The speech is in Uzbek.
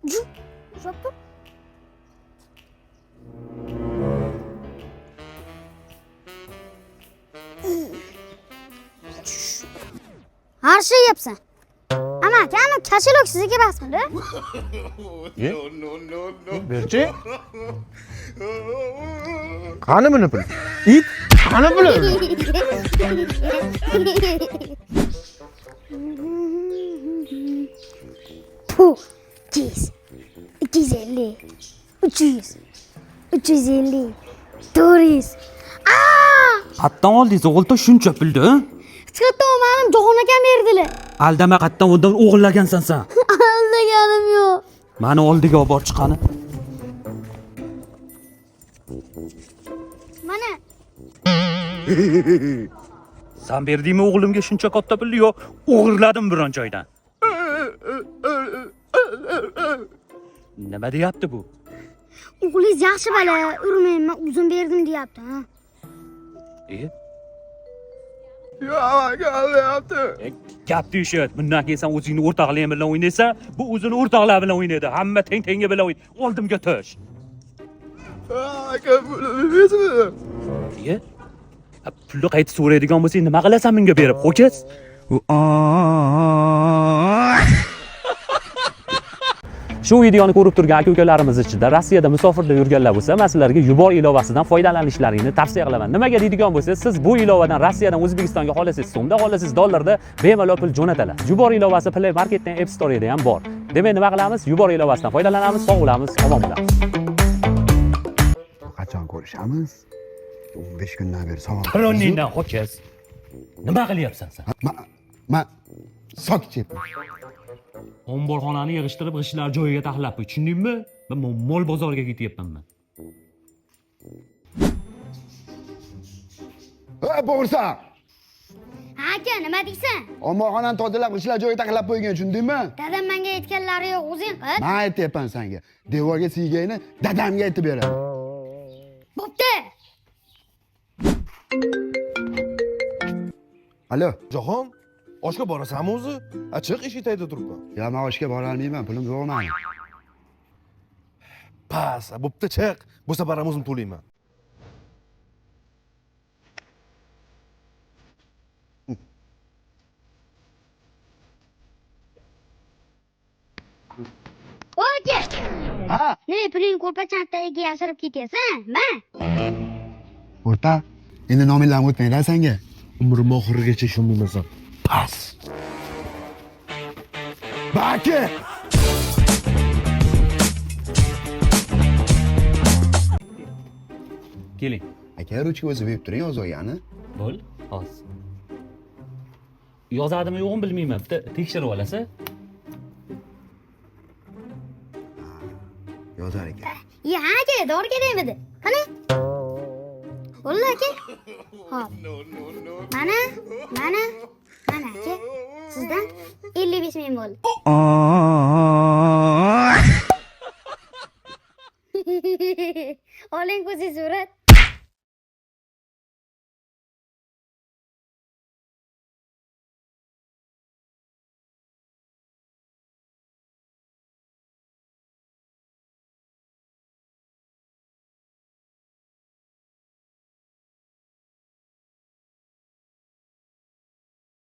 Ushlab tur. Har şey yapsan. Ama aka, kошелек sizniki emasmidi? Berchi. Qani buni pul? It, qani puli? Puh, 200, 250, 300, 350, 400. Aa! Qatdan oldingiz o'g'ilta shuncha pulni? Chiqitda olmadim, Jahon akam berdilar. Aldama, qatdan undan o'g'irlagansan sen. Aldaganim yo'q. Mani oldiga olib bor chiqani. Mana. San berdingmi o'g'limga shuncha katta pulni yo o'g'irladim biron joydan? Nima deyapti bu? O'g'lingiz yaxshi bola, urmayman, o'zim berdim deyapti, ha. E? Yo'q, aka, aldayapti. Gap deyishyapti. Bundan keyin sen o'zingni o'rtoqlaring bilan o'ynaysan, bu o'zini o'rtoqlari bilan o'ynaydi. Hamma teng tengi bilan o'ynaydi. Oldimga tush. Aka, pulni bermaysizmi? E? Pulni qaytib so'raydigan bo'lsang, nima qilasan bunga berib, ho'kiz? Shu videoni ko'rib turgan aka-ukalarimiz ichida Rossiyada musofirda yurganlar bo'lsa, men sizlarga Yubor ilovasidan foydalanishlaringni tavsiya qilaman. Nimaga deydigan bo'lsangiz, siz bu ilovadan Rossiyadan O'zbekistonga xohlasangiz so'mda, xohlasangiz dollarda bemalol pul jo'natasiz. Yubor ilovasi Play Marketdan, App Store'da ham bor. Demak, nima qilamiz? Yubor ilovasidan foydalanamiz, sog' bo'lamiz, omon bo'lamiz. Qachon ko'rishamiz? 15 kundan beri sog'inib. Bironingdan ho'kiz. Nima qilyapsan sen? Ma sok ichyapman. Omborxonani yig'ishtirib, g'ishtlar joyiga taxlab qo'y, tushundingmi? Men mol bozoriga ketyapman men. Ha, bo'g'irsoq. Ha aka, nima deysan? Omborxonani tozalab, g'ishtlar joyiga taxlab qo'ygan, tushundingmi? Dadam menga aytganlari yo'q, o'zing qil. Men aytyapman senga. Devorga siygayni dadamga aytib beraman. Bo'pti. Alo. Jahon, oshga borasanmi o'zi? Achiq eshik tagida turibman. Ya men oshga bora olmayman, pulim yo'q mani. Pas, bo'pti, chiq. Bu safar ham o'zim to'layman. Aka. Ha, Ne puling ko'rpachani tagiga yashirib ketyapsan? Ma. o'rta. Endi nominglarni o'tmaydi senga. Umrim oxirigacha ishonmayman. Pas. Baki! Keling. Aka, ruchka o'zi berib turing, yozib olgani. Bo'l, hozir. Yozadimi yo'qmi bilmayman. Bitta tekshirib olasiz. Yozar ekan. Ya aka, dori kerakmidi? Qani? Bo'ldi aka. Xo'p. Mana, mana, mana aka. Sizdan 55 ming bo'ldi. Oling ko'zingiz surat.